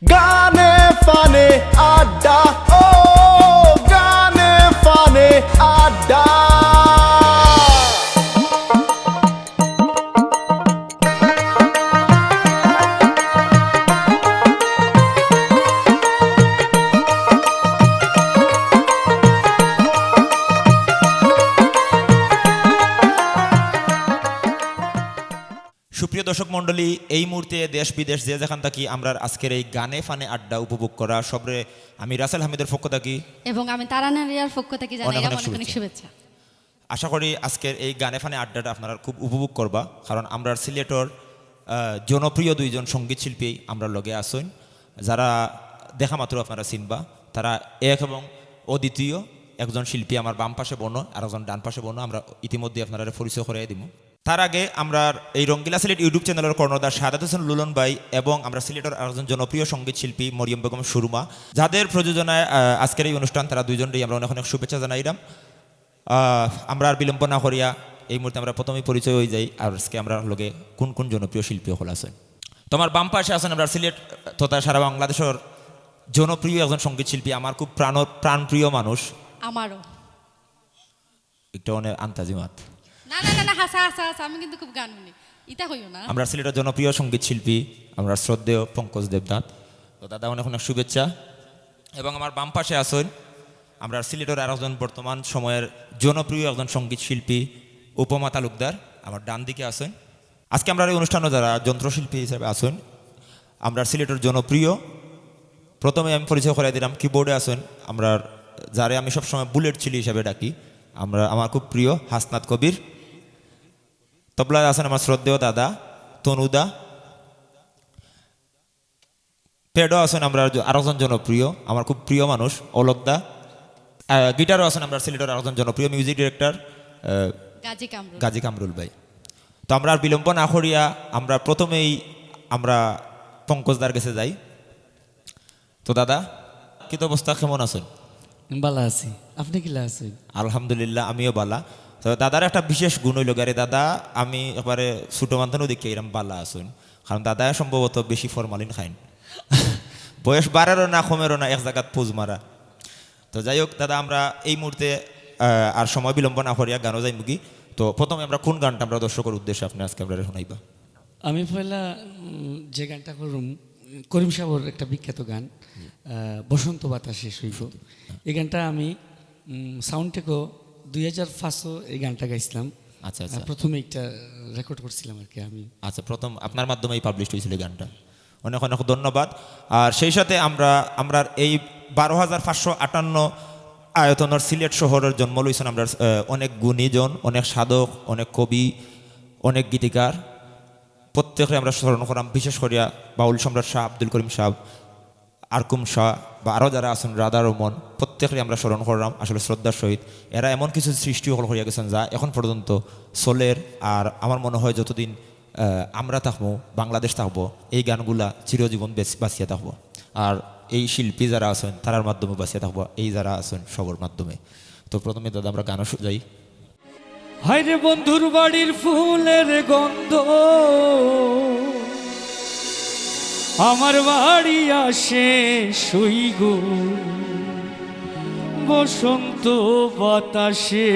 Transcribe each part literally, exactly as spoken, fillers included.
গানে ফানে আড্ডা, ও গানে ফানে আড্ডা। সুপ্রিয় দর্শক মণ্ডলী, এই মুহূর্তে দেশ বিদেশ যে যেখান থাকি আমরার আজকের এই গানে ফানে আড্ডা উপভোগ করা সবরে আমি রাসেল হামিদের পক্ষ থাকি এবং আমি তারা নারিয়ার পক্ষ থাকি জানাই অনেক অনেক অনেক অনেক শুভেচ্ছা। শুভেচ্ছা। আশা করি আজকের এই গানে ফানে আড্ডাটা আপনারা খুব উপভোগ করবা, কারণ আমরার সিলেটর, আহ, জনপ্রিয় দুইজন সঙ্গীত শিল্পী আমরার লগে আছইন, যারা দেখা মাত্র আপনারা চিনবা। তারা এক এবং অদ্বিতীয় একজন শিল্পী আমার বাম পাশে বনো, আর একজন ডান পাশে বনো। আমরা ইতিমধ্যে আপনারা পরিচয় করিয়ে দিমু। তার আগে আমরার এই রঙ্গিলা সিলেট YouTube চ্যানেলর কর্ণধার শাহাদাত হোসেন লুলন ভাই এবং আমরার সিলেটর আরেকজন জনপ্রিয় সঙ্গীত শিল্পী মরিয়ম বেগম সুরমা, যাদের প্রযোজনায়, আহ, আজকের এই অনুষ্ঠান, তারা দুইজনরেই আমরা অনেক অনেক শুভেচ্ছা জানাইলাম। আহ, আমরা আর বিলম্ব না করিয়া এই মুহূর্তে আমরা প্রথমেই পরিচয় হয়ে যাই। আর আজকে আমরার লগে কোন কোন জনপ্রিয় শিল্পী হকল আছইন। তো আমার বাম পাশে আছইন আমরার সিলেট তথা সারা বাংলাদেশর জনপ্রিয় একজন সঙ্গীত শিল্পী, আমার খুব প্রাণ, প্রাণপ্রিয় মানুষ। আমারও। একটা অনেক আন্তাজি মাত। না, না, না, না, হাসা, হাসা, হাসা, আমি কিন্তু খুব গান শুনি। ইতা কইও না। আমরার সিলেটর জনপ্রিয় সঙ্গীত শিল্পী, আমরার শ্রদ্ধেয় পঙ্কজ দেবনাথ। তো দাদা, অনেক অনেক শুভেচ্ছা। এবং আমার বাম পাশে আছইন আমরার সিলেটর আরেকজন বর্তমান সময়ের জনপ্রিয় একজন সঙ্গীত শিল্পী উপমা তালুকদার, আমার ডান দিকে আছইন। আজকে আমরার এই অনুষ্ঠানো যারা যন্ত্রশিল্পী হিসাবে আছইন, আমরার সিলেটর জনপ্রিয়, প্রথমে আমি পরিচয় করাই দিলাম, কিবোর্ডে আছইন আমরার, যারে আমি সবসময় বুলেট চিলি হিসাবে ডাকি, আমরা, আমার খুব প্রিয় হাসনাত কবির। তবলায় আছইন আমার শ্রদ্ধেয় দাদা তনুদা। প্যাডও আছইন আমরার জ-, আরেকজন জনপ্রিয়, আমার খুব প্রিয় মানুষ, অলকদা। আহ, গিটারও আছইন আমরার সিলেটর আরেকজন জনপ্রিয় মিউজিক ডিরেক্টর, আহ, গাজী কামরুল। গাজী কামরুল ভাই। তো আমরা আর বিলম্ব না করিয়া আমরা প্রথমেই আমরা পঙ্কজদার গেছে যাই। তো দাদা, কিতা অবস্থা, কেমন আছইন? ভালা আছি, আপনে কিলা আছইন? আলহামদুলিল্লাহ, আমিও ভালা। তো দাদার একটা বিশেষ গুণ অইলো গিয়া, আরে দাদা, আমি একবারে ছোট মানতানো দেখিয়া এরম ভালা আছইন, কারণ দাদায় সম্ভবত বেশি ফরমালিন খাইন। বয়স বাড়েরও না, কমেরও না, এক জাগাত পোজ মারা। তো যাই হোক দাদা, আমরা এই মুহূর্তে, আহ, আর সময় বিলম্ব না করিয়া গানো যাইমুগি। তো প্রথমে আমরা কোন গানটা আমরা দর্শকর উদ্দেশ্যে আপনে আজকে আমরারে হুনাইবা? আমি পয়লা, উম, যে গানটা করুম, করিম সাবর একটা বিখ্যাত গান, আহ, বসন্ত বাতাসে সইব। এই গানটা আমি, উম, সাউন্ডটেকো দুই হাজার পাঁচো এই গানটা গাইছিলাম। আচ্ছা, আচ্ছা। আহ, প্রথমে একটা রেকর্ড করছিলাম আর কি আমি। আচ্ছা, প্রথম আপনার মাধ্যমেই পাবলিশ হয়েছিল এই গানটা। অনেক অনেক ধন্যবাদ। আর সেই সাথে আমরা, আমরার এই বারো হাজার পাঁচশো আটান্ন আয়তনর সিলেট শহরর জন্ম লইছইন আমরার, আহ, অনেক গুণীজন, অনেক সাধক, অনেক কবি, অনেক গীতিকার। প্রত্যেকরে আমরা স্মরণ করাম, বিশেষ করিয়া বাউল সম্রাট শাহ আব্দুল করিম সাব, আরকুম শাহ বা আরও যারা আছইন, রাধা রমন, প্রত্যেকরে আমরা স্মরণ করলাম আসলে শ্রদ্ধার সহিত। এরা এমন কিছু সৃষ্টি হকল করিয়া গেছইন যা এখন পর্যন্ত চলের, আর আমার মনে হয় যতদিন, আহ, আমরা থাকবো, বাংলাদেশ থাকবো, এই গানগুলা চিরজীবন বেচ-, বাঁচিয়া থাকবো। আর এই শিল্পী যারা আছইন তারার মাধ্যমে বাঁচিয়া থাকবো, এই যারা আছইন সবর মাধ্যমে। তো প্রথমে দাদা আমরা গানো শু-, যাই। হায়রে বন্ধুর বাড়ির ফুলের গন্ধ, আমার বাড়ি আসে সইগো বসন্ত বাতাসে।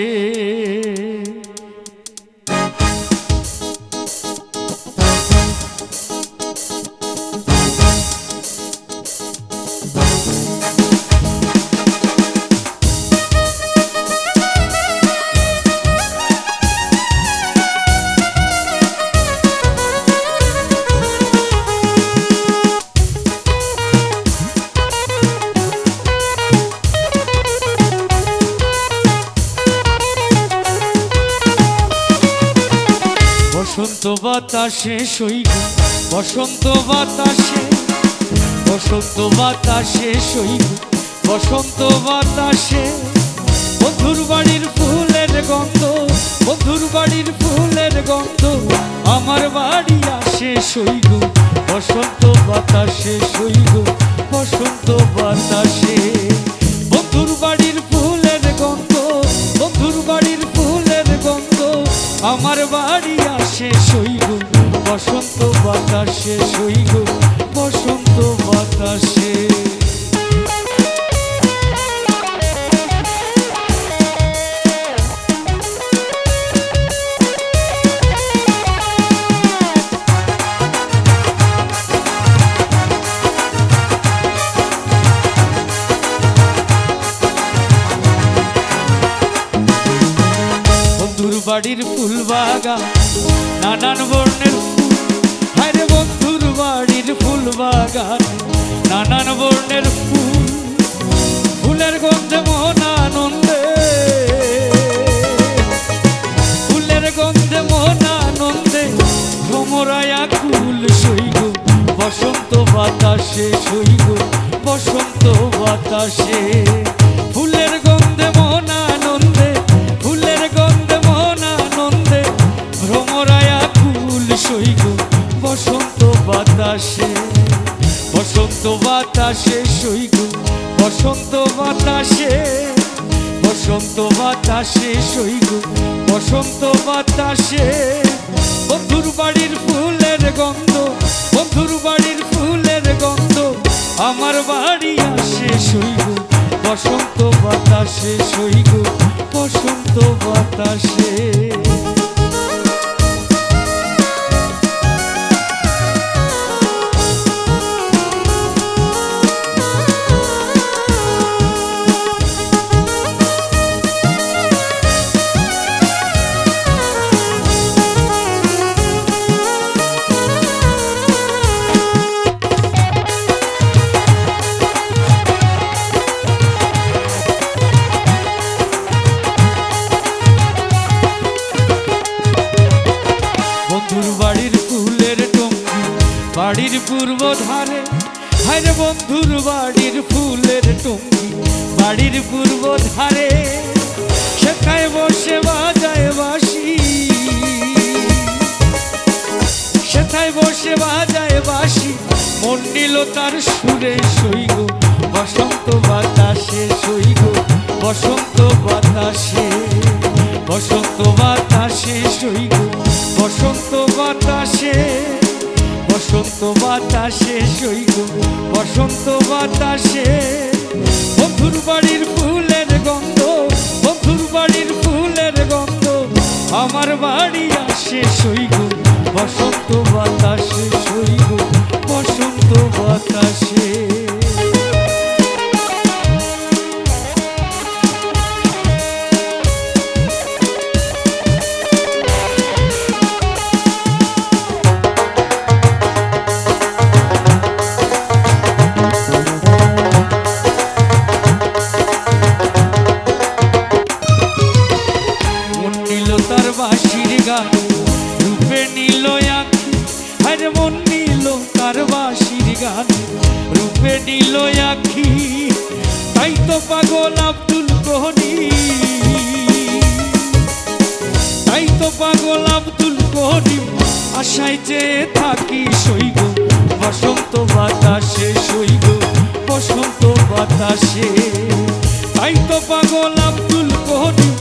বসন্ত বাতাসে সইগো, বসন্ত বাতাসে, বসন্ত বাতাসে সইগো, বসন্ত বাতাসে। বন্ধুর বাড়ির ফুলের গন্ধ, বন্ধুর বাড়ির ফুলের গন্ধ, আমার বাড়ি আসে সইগো বসন্ত বাতাসে, সইগো বসন্ত বাতাসে। বন্ধুর বাড়ির ফুলের গন্ধ, বন্ধুর বাড়ির ফুলের গন্ধ, আমার বাড়ি আসে সইগো বসন্ত বাতাসে, সইগো বসন্ত বাতাসে। বাড়ির ফুল বাগান, নানান বর্ণের ফুল। হায় রে, বন্ধুর বাড়ির ফুল বাগান, নানান বর্ণের ফুল। ফুলের গন্ধে মন আনন্দে, ফুলের গন্ধে মন আনন্দে ভ্রমরায় আকুল সইগো। বসন্ত বাতাসে সইগো, বসন্ত বাতাসে। ফুলের গন্ধে মন আনন্দে, ফুলের গন্ধে মন আনন্দে ভ্রমরায় আকুল সইগো। বসন্ত বাতাসে, বসন্ত বাতাসে সইগো, বসন্ত বাতাসে। বসন্ত বাতাসে সইগো, বসন্ত বাতাসে। বন্ধুর বাড়ির ফুলের গন্ধ, বন্ধুর বাড়ির ফুলের গন্ধ আমার বাড়ি আসে সইগো। বসন্ত বাতাসে সইগো, বসন্ত বাতাসে। বন্ধুর বাড়ির ফুলের টঙ্কি, বাড়ির পূর্ব ধারে। হায় রে, বন্ধুর বাড়ির ফুলের টঙ্কি, বাড়ির পূর্ব ধারে। সেথায় বসে বাজায় বাঁশি, সেথায় বসে বাজায় বাঁশি, মন নিল তার সুরে সইগো। বসন্ত বাতাসে সইগো, বসন্ত বাতাসে। বসন্ত বাতাসে সইগো, বসন্ত বাতাসে। বসন্ত বাতাসে সইগো, বসন্ত বাতাসে। বন্ধুর বাড়ির ফুলের গন্ধ, বন্ধুর বাড়ির ফুলের গন্ধ আমার বাড়ি আসে সইগো। বসন্ত বাতাসে সইগো, বসন্ত বাতাসে। মন নিল তার বাঁশির গান, রূপে নিল আঁখি। হায় রে, মন নিল তার বাঁশির গান, রূপে নিল আঁখি। তাই তো পাগল আব্দুল করিম, তাই তো পাগল আব্দুল করিম, আশায় যে থাকি সইগো। বসন্ত বাতাসে সইগো, বসন্ত বাতাসে। তাই তো পাগল আব্দুল করিম,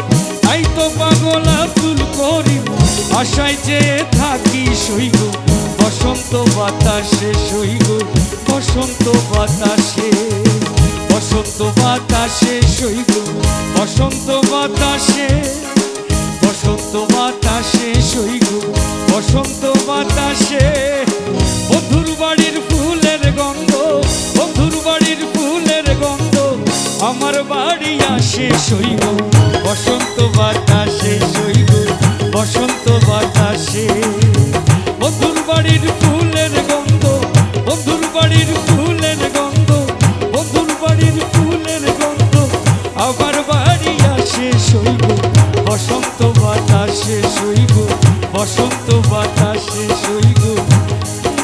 তাই তো পাগল আব্দুল করিম, আশায় যে থাকি সইগো। বসন্ত বাতাসে সইগো, বসন্ত বাতাসে। বসন্ত বাতাসে সইগো, বসন্ত বাতাসে। বসন্ত বাতাসে সইগো, বসন্ত বাতাসে। বন্ধুর বাড়ির ফুলের গন্ধ, বন্ধুর বাড়ির ফুলের গন্ধ আমার বাড়ি আসে সইগো। বসন্ত বাতাসে সইগো, বসন্ত বাতাসে। বন্ধুর বাড়ির ফুলের গন্ধ, বন্ধুর বাড়ির ফুলের গন্ধ, বন্ধুর বাড়ির ফুলের গন্ধ আমার বাড়ি আসে সইগো। বসন্ত বাতাসে সইগো, বসন্ত বাতাসে সইগো,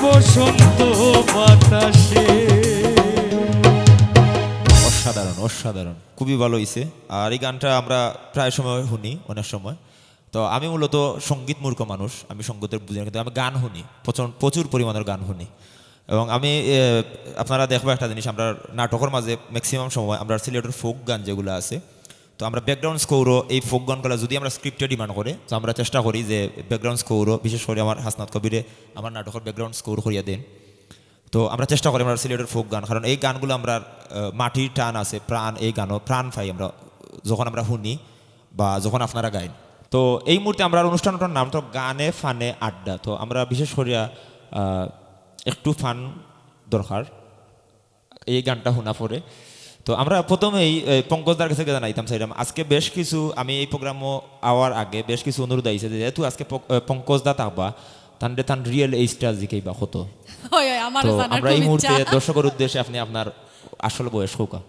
বসন্ত বাতাসে। অসাধারণ, অসাধারণ, খুবই ভালো হইছে। আর এই গানটা আমরা প্রায় সময় শুনি, অনেক সময়। তো আমি মূলত সঙ্গীত মূর্খ মানুষ, আমি সঙ্গীতের বুঝি না, কিন্তু আমি গান শুনি, প্রচুর, প্রচুর পরিমাণের গান শুনি। এবং আমি, এ, আপনারা দেখবা একটা জিনিস, আমরা নাটকের মাঝে ম্যাক্সিমাম সময় আমরা সিলেটের ফোক গান যেগুলো আছে, তো আমরা ব্যাকগ্রাউন্ড স্কোরও এই ফোক গানগুলো যদি আমরা স্ক্রিপ্টে ডিমান্ড করে, তো আমরা চেষ্টা করি যে ব্যাকগ্রাউন্ড স্কোরও, বিশেষ করে আমার হাসনাত কবিরে আমার নাটকের ব্যাকগ্রাউন্ড স্কোর করিয়া দেন। তো আমরা চেষ্টা করি আমরা সিলেটের ফোক গান, কারণ এই গানগুলো আমরা, আহ, মাটির টান আছে, প্রাণ, এই গানও প্রাণ পাই আমরা যখন আমরা শুনি বা যখন আপনারা গাইন। তো এই মুহূর্তে আমরা অনুষ্ঠানটার নাম তো গানে ফানে আড্ডা। তো আমরা বিশেষ করিয়া, আহ, একটু ফান দরকার এই গানটা শোনা পরে। তো আমরা প্রথমেই, এ, পঙ্কজ দার কাছে জানাইতাম চাইলাম, আজকে বেশ কিছু, আমি এই প্রোগ্রামও আওয়ার আগে বেশ কিছু অনুরোধ আইছে যে যেহেতু আজকে পক-, এ, পঙ্কজ দা থাকবা, তানরে তান রিয়েল এইজটা জিকাইবা কত। হয়, হয়, আমারও তো জানার আমরা এই খুব মুহূর্তে ইচ্ছা। দর্শকের উদ্দেশ্যে আপনি আপনার আসল বয়স কউক্কা।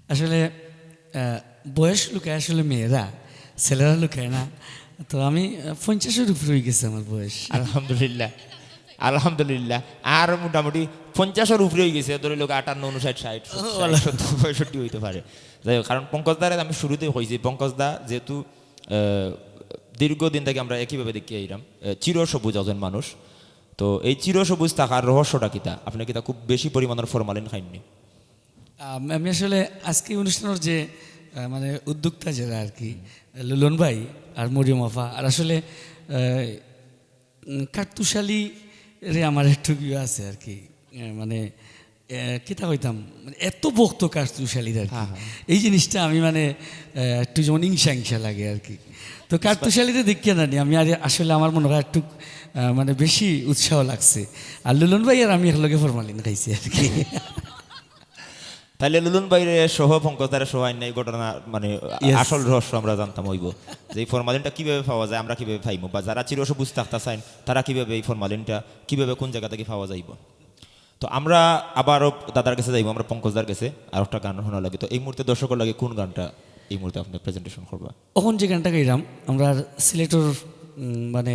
আসলে, আহ, বয়স লুকায় আসলে মেয়েরা, ছেলেরা লুকায় না। তো আমি, আহ, পঞ্চাশের উপরে অই গেছে আমার বয়স। আলহামদুলিল্লাহ, আলহামদুলিল্লাহ। আর মোটামুটি পঞ্চাশের উপরে অই গেছে, ধরি লোক আটান্ন, ঊনষাট, ষাট, ও, সত্তর, আল্লাহ। সত্তর, পঁয়ষট্টি অইতে পারে। যাই হোক, কারণ পঙ্কজ দারে আমি শুরুতেই কইছি, পঙ্কজ দা যেহেতু, আহ, দীর্ঘদিন থাকি আমরা একইভাবে দেখি আইরাম, আহ, চির সবুজ একজন মানুষ। তো এই চির সবুজ থাকার রহস্যটা কিতা? আপনে কিতা খুব বেশি পরিমাণর ফরমালিন খাইননি? আম-, আমি আসলে আজকে অনুষ্ঠানের যে, আহ, মানে উদ্যোক্তা যারা আর কি, লুলন ভাই আর মরিয়ম আফা, আর আসলে, আহ, উম, কার্তুশালীরে আমার একটু ইয়ে আছে আর কি, আহ, মানে, আহ, কিতা কইতাম, মানে এত ভক্ত কার্তুশালীর আর কি। হ্যাঁ, হ্যাঁ। এই জিনিসটা আমি মানে, আহ, একটু যেমন হিংসা হিংসা লাগে আর কি। তো কার্তুশালীরে দেখিয়া জানি আমি আর আসলে আমার মনে হয় একটু, আহ, মানে বেশি উৎসাহ লাগছে। আর লুলন ভাই আর আমি একলগে ফরমালিন খাইছি আর কি। তাইলে লুলন ভাইরে সহ পঙ্কজ দারে সহ আইন্না এই ঘটনা, মানে, Yes. আসল রহস্য আমরা জানতাম অইবো যে এই ফরমালিনটা কিভাবে পাওয়া যায়, আমরা কিভাবে পাইমু, বা যারা চির সবুজ থাকতা চাইন তারা কিভাবে এই ফরমালিনটা কিভাবে কোন জায়গা থাকি পাওয়া যাইবো। তো আমরা আবারও দাদার কাছে যাইমু, আমরা পঙ্কজ দার কাছে আর একটা গান শোনা লাগে। তো এই মুহূর্তে দর্শকের লাগি কোন গানটা এই মুহূর্তে আপনি প্রেজেন্টেশন করবা? অখন যে গানটা গাইরাম, আমরা সিলেটর, উম, মানে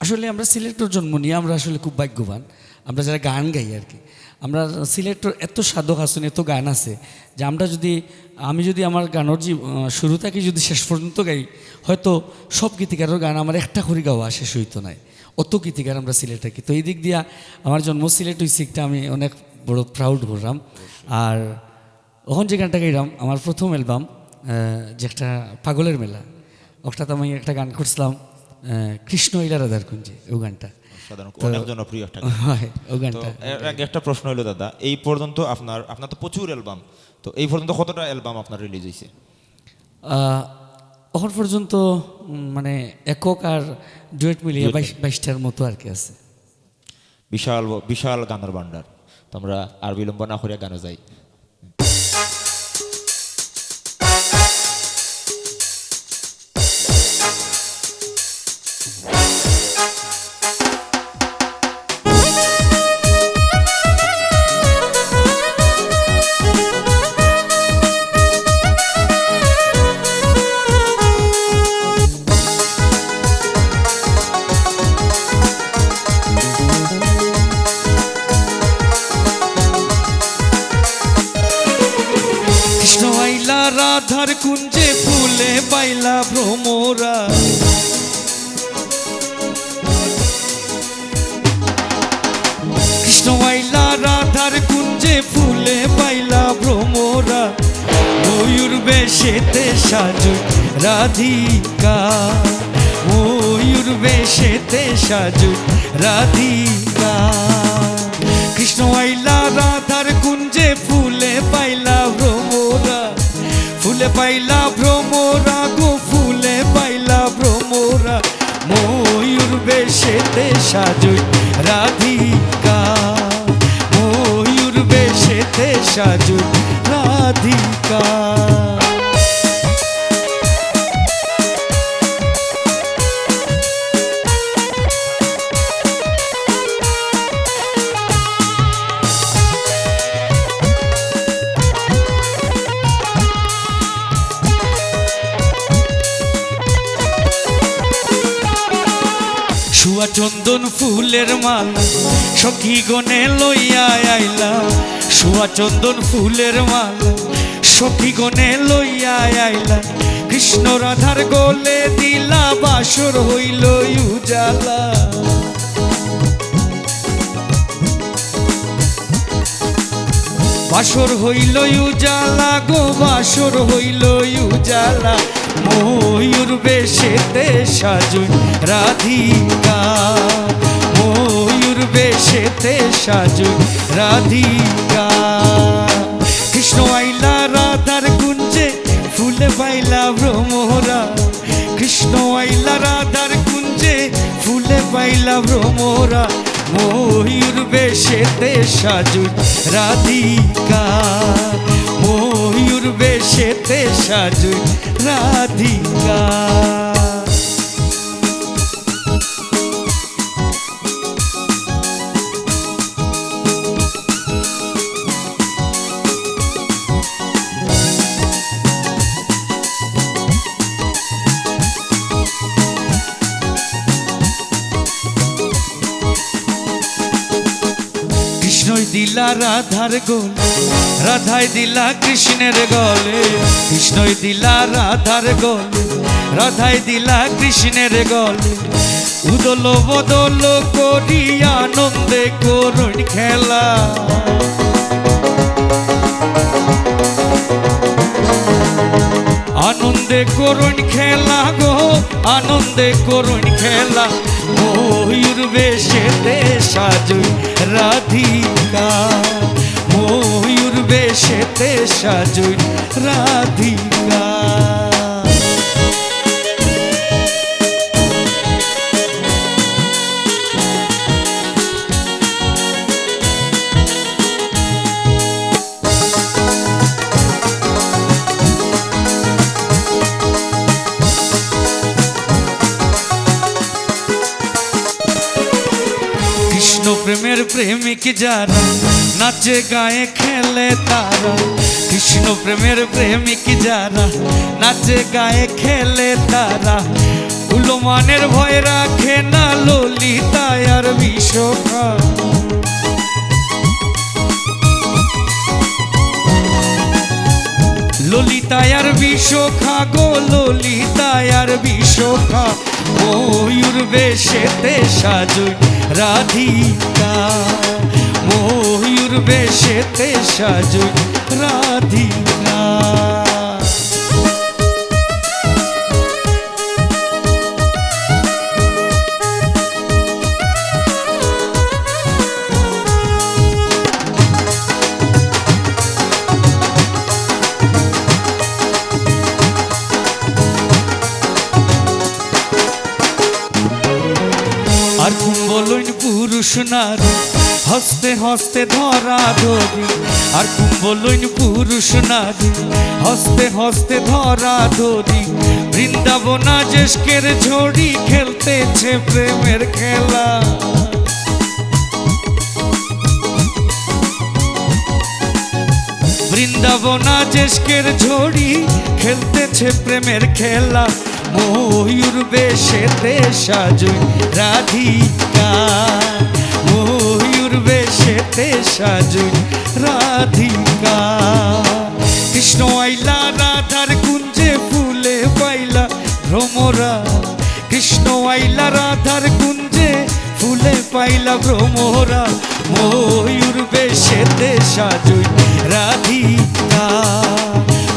আসলে আমরা সিলেটর জন্ম নিয়া আমরা আসলে খুব ভাগ্যবান, আমরা যারা গান গাই আর কি। আমরা সিলেটর এত সাধক আছইন, এত গান আছে যে আমরা যদি, আমি যদি আমার গানর যে, আহ, শুরু থাকি যদি শেষ পর্যন্ত গাই, হয়তো সব গীতিকারর গান আমার একটা করি গাওয়া শেষ অইতো নায়, অত গীতিকার আমরা সিলেট থাকি। তো এই দিক দিয়া আমার জন্ম সিলেট অইছে, একটা আমি অনেক বড় proud কররাম। আর অখন যে গানটা গাইরাম, আমার প্রথম অ্যালবাম, আহ, যে একটা পাগলের মেলা, ওটাতে আমি একটা গান করছিলাম, আহ, কৃষ্ণ আইলা রাধার কুঞ্জে, ও গানটা। সাধারণ তো অনেক জনপ্রিয় একটা গান। হয়, ও তো গানটা। এর আগে একটা প্রশ্ন হইলো দাদা, এই পর্যন্ত আপনার, আপনার তো প্রচুর অ্যালবাম, তো এই পর্যন্ত কতটা অ্যালবাম আপনার রিলিজ হইছে? আহ, এখন পর্যন্ত, উম, মানে একক আর ডুয়েট মিলিয়ে ডুয়েট বাইশ, মিলিয়ে। বাইশটার মতো আর কি আছে। বিশাল, বিশাল গানের ভান্ডার। তো আমরা আর বিলম্ব না করিয়া গানে যাই। কৃষ্ণ আইলা রাধার কুঞ্জে ফুলে পাইলা ভ্রমরা। কৃষ্ণ আইলা রাধার কুঞ্জে ফুলে পাইলা ভ্রমরা। ময়ূর বেশেতে সাজুই রাধিকা, ময়ূর বেশেতে সাজুই রাধিকা। কৃষ্ণ আইলা রাধার কুঞ্জে ফুলে পাইলা ভ্রমরা, ফুলে পাইলা ভ্রমরা গো, ফুলে পাইলা ভ্রমরা। ময়ূর বেশেতে সাজুই রাধিকা, ময়ূর বেশেতে সাজুই রাধিকা। সুয়া চন্দন ফুলের মালা সখী গণে লইয়া আইলা, সুয়া চন্দন ফুলের মালা সখী গণে লইয়া আইলা। কৃষ্ণ রাধার গলে দিলা, বাসর হইল উজালা। বাসর হইল উজালা গো, বাসর হইল উজালা। ময়ূর বেশেতে সাজুই রাধিকা, ময়ূর বেশেতে সাজুই রাধিকা। কৃষ্ণ আইলা রাধার কুঞ্জে, ফুলে পাইলা ভ্রমরা। কৃষ্ণ আইলা রাধার কুঞ্জে, ফুলে পাইলা ভ্রমরা। ময়ূর বেশেতে সাজুই রাধিকা, ময়ূর বেশেতে সাজুই রাধিকা। কৃষ্ণই দিলা রাধার গলে, রাধাই দিলা কৃষ্ণের গলে। কৃষ্ণই দিলা রাধার গলে, রাধাই দিলা কৃষ্ণের গলে। উদল বদল করি আনন্দে করুণ খেলা। আনন্দে করুণ খেলা গো, আনন্দে করুণ খেলা। ময়ূর বেশেতে সাজুই রাধিকা, ময়ূর বেশেতে সাজুই রাধিকা। কৃষ্ণ প্রেমের প্রেমিক যারা, নাচে গায়ে খেলে তারা। কৃষ্ণ প্রেমের প্রেমিক যারা, নাচে গায়ে খেলে তারা। উলমানের ভয় রাখে না ললিতা আর বিশাখা। ললিতা আর বিশাখা গো, ললিতা আর বিশাখা। ময়ূর বেশেতে সাজুই রাধিকা, ময়ূর বেশেতে সাজুই রাধিকা। আর কুম্ভলইন পুরুষ নারী হস্তে হস্তে ধরা ধরি, আর কুম্ভলইন পুরুষ নারী হস্তে হস্তে ধরা ধরি। বৃন্দাবনা জেশকের ঝড়ি খেলতেছে প্রেমের খেলা। বৃন্দাবনা জেশকের ঝড়ি খেলতেছে প্রেমের খেলা। ময়ূর বেশেতে সাজুই রাধিকা, ময়ূর বেশেতে সাজুই রাধিকা। কৃষ্ণ আইলা রাধার কুঞ্জে ফুলে পাইলা ভ্রমরা। কৃষ্ণ আইলা রাধার কুঞ্জে ফুলে পাইলা ভ্রমরা। ময়ূর বেশেতে সাজুই রাধিকা,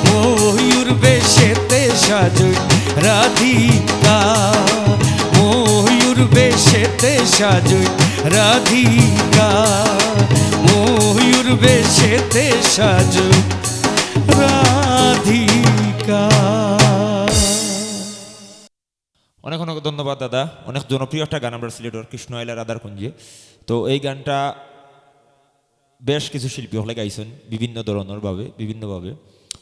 ময়ূর বেশেতে সাজুই রাধিকা, ময়ূর বেশেতে সাজুই রাধিকা, ময়ূর বেশেতে সাজুই রাধিকা। অনেক অনেক ধন্যবাদ দাদা। অনেক জনপ্রিয় একটা গান আমরার সিলেটর, কৃষ্ণ আইলা রাধার কুঞ্জে। তো এই গানটা বেশ কিছু শিল্পী অকলে গাইছইন বিভিন্ন ধরনর ভাবে, বিভিন্নভাবে।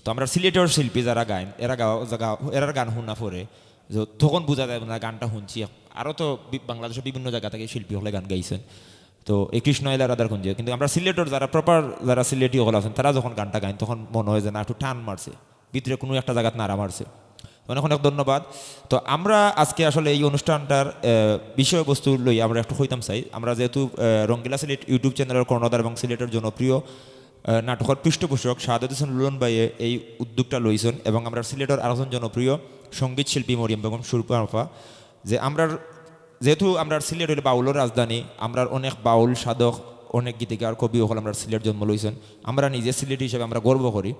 তো আমরার সিলেটর শিল্পী যারা গাইন, এরা গাওয়া, গা-, এরার গান হুনা পরে যে তখন বুঝা যায় না গানটা হুনছি। আরও তো বি-, বাংলাদেশর বিভিন্ন জাগা থাকি শিল্পী অকলে গান গাইছইন। তো এই কৃষ্ণ আইলা রাধার কুঞ্জে, কিন্তু আমরার সিলেটর যারা প্রপার, যারা সিলেটি অকল আছইন, তারা যখন গানটা গাইন, তখন মনে হয় যে না, একটু টান মারছে, ভিতরে কুনু একটা জাগাত নাড়া মারছে। অনেক অনেক ধন্যবাদ। তো আমরা আজকে আসলে এই অনুষ্ঠানটার, আহ, বিষয়বস্তু লই আমরা একটু কইতাম চাই। আমরা যেহেতু, আহ, রঙ্গিলা সিলেট YouTube চ্যানেলর কর্ণধার এবং সিলেটর জনপ্রিয়, আহ, নাটকর পৃষ্ঠপোষক শাহাদত হোসেন লুলন ভাইয়ে এই উদ্যোগটা লইছইন এবং আমরার সিলেটর আরেকজন জনপ্রিয় সঙ্গীত শিল্পী মরিয়ম বেগম সুরপা আপা, যে আমরার, যেহেতু আমরার সিলেট অইলো বাউলর রাজধানী, আমরার অনেক বাউল সাধক, অনেক গীতিকার, কবি অকল আমরার সিলেট জন্ম লইছইন। আমরা নিজে সিলেটি হিসাবে আমরা গর্ব করি।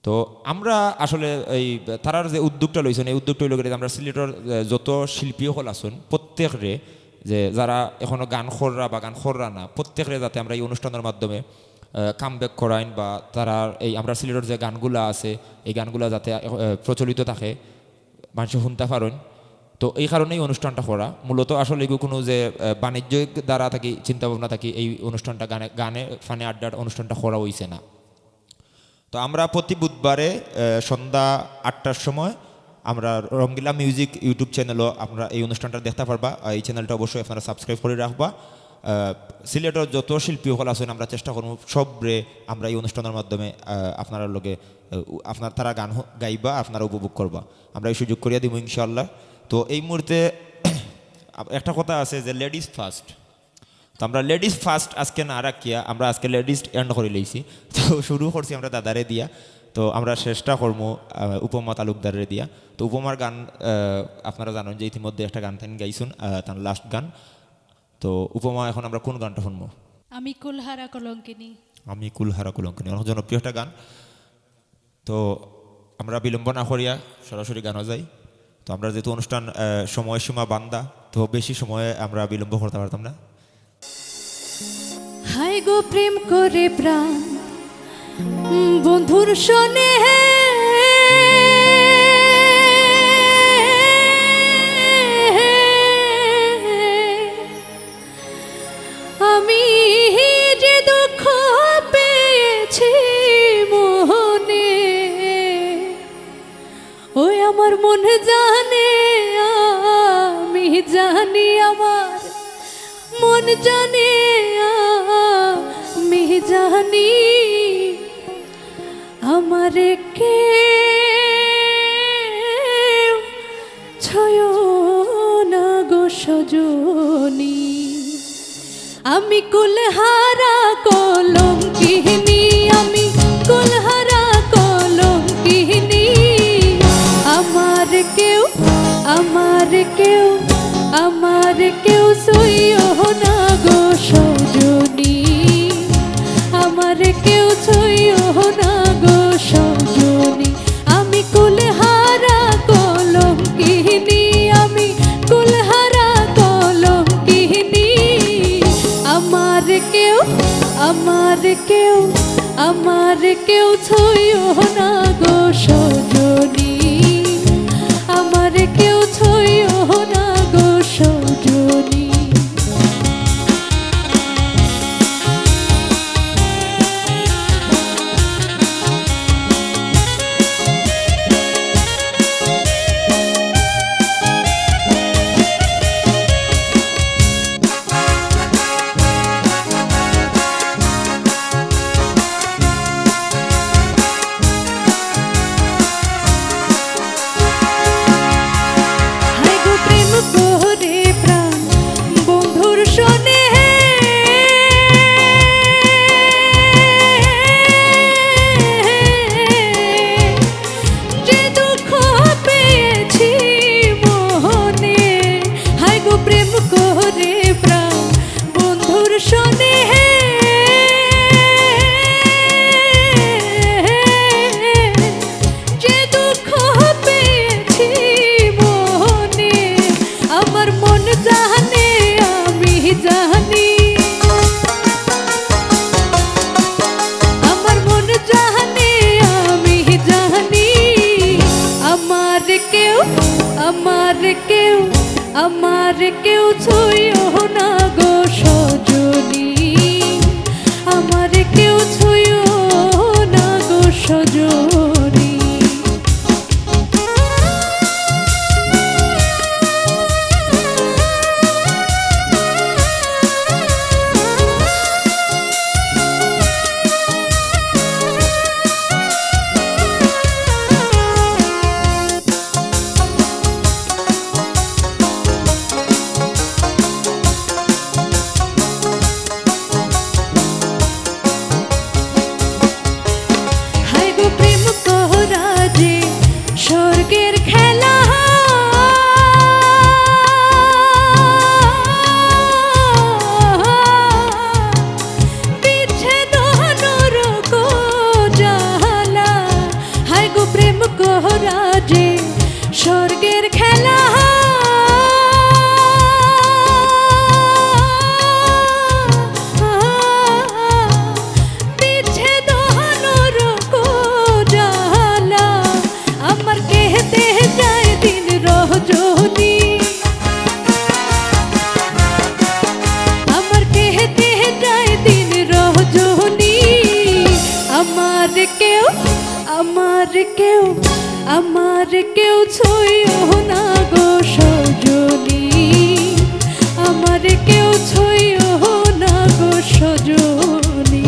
তো আমরা আসলে এই তারার যে উদ্যোগটা লইছইন, এই উদ্যোগটা অইলো গিয়া যে আমরার সিলেটর, আহ, যত শিল্পী অকল আছইন, প্রত্যেকরে, যে যারা এখনো গান কররা বা গান কররা না, প্রত্যেকরে যাতে আমরা এই অনুষ্ঠানর মাধ্যমে, আহ, come back করাইন বা তারার এই আমরার সিলেটর যে গানগুলা আছে, এই গানগুলা যাতে, আহ, প্রচলিত থাকে, মানষে হুনতা পারইন। তো এই কারণেই অনুষ্ঠানটা করা। মূলত আসলে এগু কোনো যে, আহ, বাণিজ্যিক ধারা থাকি, চিন্তা ভাবনা থাকি এই অনুষ্ঠানটা গানে, গানে ফানে আড্ডার অনুষ্ঠানটা করা হইছে না। তো আমরা প্রতি বুধবারে, আহ, সন্ধ্যা আটটার সময় আমরা রঙ্গিলা মিউজিক YouTube চ্যানেলও আপনারা এই অনুষ্ঠানটা দেখতে পারবা। আর এই চ্যানেলটা অবশ্যই আপনারা সাবস্ক্রাইব করে রাখবা। আহ, সিলেটর যত শিল্পী হকল আছেন, আমরা চেষ্টা করবো সবরে আমরা এই অনুষ্ঠানের মাধ্যমে, আহ, আপনারা লগে, আহ, আপনার তারা গান হ-, গাইবা, আপনারা উপভোগ করবা। আমরা এই সুযোগ করিয়া দিব ইনশাআল্লাহ। তো এই মুহূর্তে একটা কথা আছে যে লেডিজ ফার্স্ট। তো আমরা লেডিজ ফার্স্ট আজকে না রাখিয়া আমরা আজকে লেডিজ এন্ড করে লইছি। তো শুরু করছি আমরা দাদারে দিয়া। তো আমরা শেষটা করমু, আহ, উপমা তালুকদাররে দিয়া। তো উপমার গান, আহ, আপনারা জানেন যে ইতিমধ্যে একটা গান তাইন গাইছুন, আহ, তার লাস্ট গান। তো উপমা, এখন আমরা কোন গানটা শুনবো? আমি কুলহারা কলঙ্কিনী। আমি কুলহারা কলঙ্কিনী, অনেক জনপ্রিয় একটা গান। তো আমরা বিলম্ব না করিয়া সরাসরি গানও যাই। তো আমরা যেহেতু অনুষ্ঠান, আহ, সময়সীমা বান্ধা, তো বেশি সময়ে আমরা বিলম্ব করতে পারতাম না। হায় গো প্রেম করে প্রাণ বন্ধুর সনে, আমি যে দুঃখ পেয়েছি মনে, ওই আমার মন জানে, আমি জানি, আমার মন জানে, আমি জানি। আমারে কেউ ছুঁয়ো না গো সজনী। আমি কুলহারা কলঙ্কিনী, আমি কুলহারা কলঙ্কিনী। আমার কেউ, আমার কেউ, আমার কেউ ছুঁয়ো না গো সজনী। আমার কেউ ছুঁয়ো না গো সজনী। আমি কুলহারা কলঙ্কিনী, আমি কুলহারা কলঙ্কিনী। আমার কেউ, আমার কেউ, আমার কেউ ছুঁয়ো না গো সজনী। আমার কেউ ছুঁয়ো না গো সজনী। হায় গো প্রেম করে প্রাণ বন্ধুর সনে, যে দুঃখ পেয়েছি মনে। হায় গো প্রেম করে প্রাণ বন্ধুর সনে, যে দুঃখ পেয়েছি মনে। আমার মন জানে, আমি জানি, আমার মন জানে, আমি জানি। আমার কেউ, আমার কেউ, আমার কেউ ছুঁয়ো না গো সজনী। আমার কেউ ছুঁয়ো না গো সজনী। আমার কেউ, আমার কেউ, আমার কেউ ছইও না গো সজনী, আমার কেউ ছইও না গো সজনী।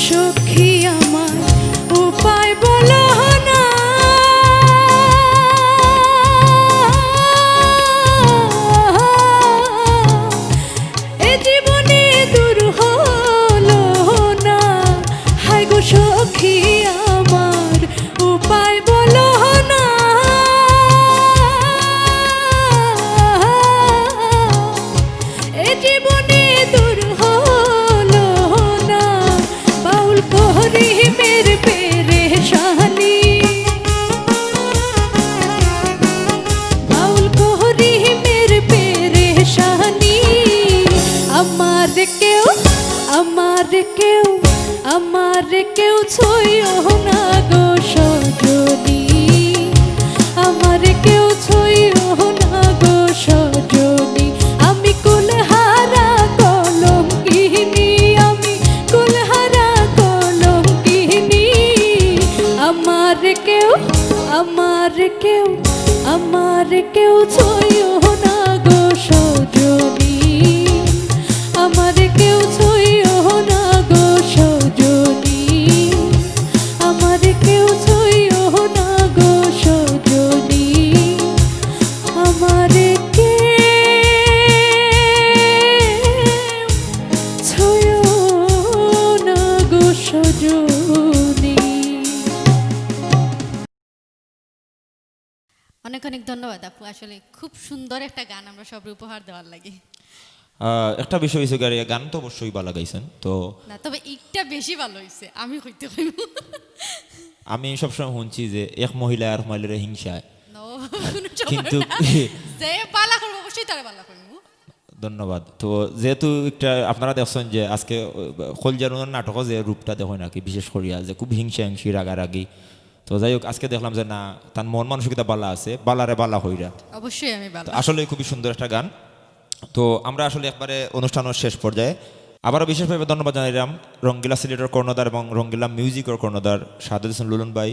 সখী আমার উপায় বলো না, এ জীবনে দূর হলো না। হায় গো সখী আমার উপায় বলো না, এ জীবনে দূর হলো না। বাউল করিমের পেরেশানি, বাউল করিমের পেরেশানি। আমার কেউ, আমার কেউ, আমার কেউ ছইও না গো সজনী, আমার কেউ ছইও না গো সজনী। আমি কুলহারা কলঙ্কিনী, আমি কুলহারা কলঙ্কিনী। আমার কেউ, আমার কেউ, আমার কেউ ছইও না গো সজনী, আমার কেউ ছইও না গো সজনী, আমার কেউ ছইও না গো সজনী, আমার কেউ ছইও না গো সজনী। অনেক অনেক ধন্যবাদ আপু, আসলে খুব সুন্দর একটা গান আমরা সবরে উপহার দেওয়ার লাগি। আহ, একটা বিষয় হইছে কি, আর এই গান তো অবশ্যই ভালা গাইছেন, তো না, তবে একটা বেশি ভালা হইছে, আমি কইতে কইব। আমি সবসময় শুনছি যে এক মহিলা আর মহিলারে হিংসায়। No, কোনো সময় কিন্তু না। যে ভালা করবো, অবশ্যই তারে ভালা করবো। ধন্যবাদ। তো যেহেতু একটা আপনারা দেখছেন যে আজকে, আহ, কলজারুনর নাটকও যে রূপটা দেখইন আর কি, বিশেষ করিয়া যে খুব হিংসা হিংসি, রাগারাগি। তো যাই হোক, আজকে দেখলাম যে না, তার মন মানসিকতা ভালা আছে, ভালারে ভালা কইরা। অবশ্যই আমি ভালা। তো আসলে খুবই সুন্দর একটা গান। তো আমরা আসলে একবারে অনুষ্ঠানর শেষ পর্যায়ে আবারও বিশেষভাবে ধন্যবাদ জানাইলাম রঙ্গিলা সিলেটর কর্ণধার এবং রঙ্গিলা মিউজিকর কর্ণধার শাহাদুল হোসেন লুলন ভাই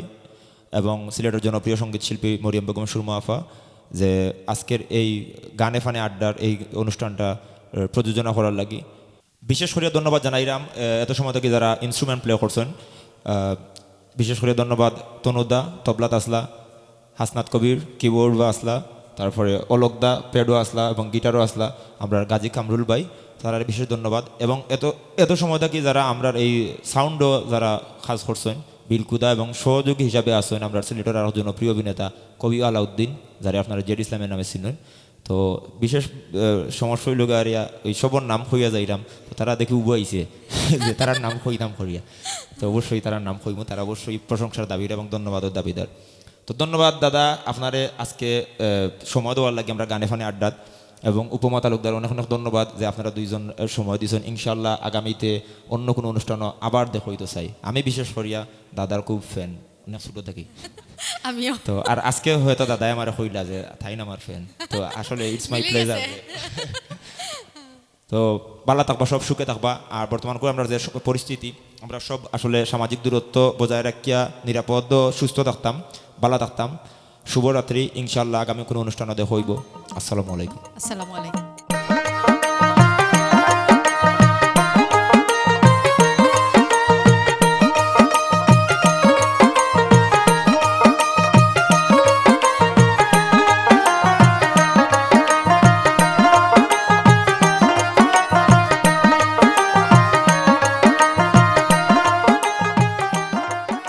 এবং সিলেটর জনপ্রিয় সঙ্গীত শিল্পী মরিয়ম বেগম সুরমা আফা, যে আজকের এই গানে ফানে আড্ডার এই অনুষ্ঠানটা, আহ, প্রযোজনা করার লাগি। বিশেষ করিয়া ধন্যবাদ জানাইলাম, আহ, এত সময় থাকি যারা ইনস্ট্রুমেন্ট প্লে করছেন, আহ, বিশেষ করিয়া ধন্যবাদ তনুদা, তবলাত আসলা, হাসনাত কবির, কিবোর্ডও আসলা, তারপরে অলকদা, প্যাডও আসলা এবং গিটারও আসলা, আমরার গাজী কামরুল ভাই, তারারে বিশেষ ধন্যবাদ। এবং এত, এত সময় থাকি যারা আমরার এই সাউন্ডও যারা কাজ করছেন, বিলকুদা এবং সহযোগী হিসাবে আছেন আমরার সিলেটর আরো জনপ্রিয় অভিনেতা কবি আলাউদ্দিন, যারে আপনারা জেড ইসলামের নামে চিনেন। তো বিশেষ, আহ, সমস্যা হইল গিয়া আর ইয়া, ওই সবর নাম কইয়া যাইরাম, তো তারা দেখি উবাইছে যে তারার নাম কইতাম করিয়া। তো অবশ্যই তারার নাম কইমু, তারা অবশ্যই প্রশংসার দাবিদার এবং ধন্যবাদর দাবিদার। তো ধন্যবাদ দাদা আপনারে আজকে, আহ, সময় দেওয়ার লাগি আমরার গানে ফানে আড্ডাত, এবং উপমা তালুকদার অনেক অনেক ধন্যবাদ যে আপনারা দুইজন, আহ, সময় দিছেন। ইনশাআল্লাহ আগামীতে অন্য কোনো অনুষ্ঠানও আবার দেখা হইতো চাই। আমি বিশেষ করিয়া দাদার খুব ফ্যান, অনেক ছোট থাকি। আমিও। তো আর আজকে হয়তো দাদাই আমারে কইলা যে তাইন আমার ফ্যান। তো আসলে it's my মিলি pleasure। গেছে। তো ভালা থাকবা, সব সুখে থাকবা। আর বর্তমান করে আমরা যে স-, পরিস্থিতি, আমরা সব আসলে সামাজিক দূরত্ব বজায় রাখিয়া নিরাপদ ও সুস্থ থাকতাম, ভালা থাকতাম। শুভরাত্রি, ইনশাআল্লাহ আগামী কোনো অনুষ্ঠানে দেখা হইব। আসসালামু আলাইকুম। আসসালামু আলাইকুম।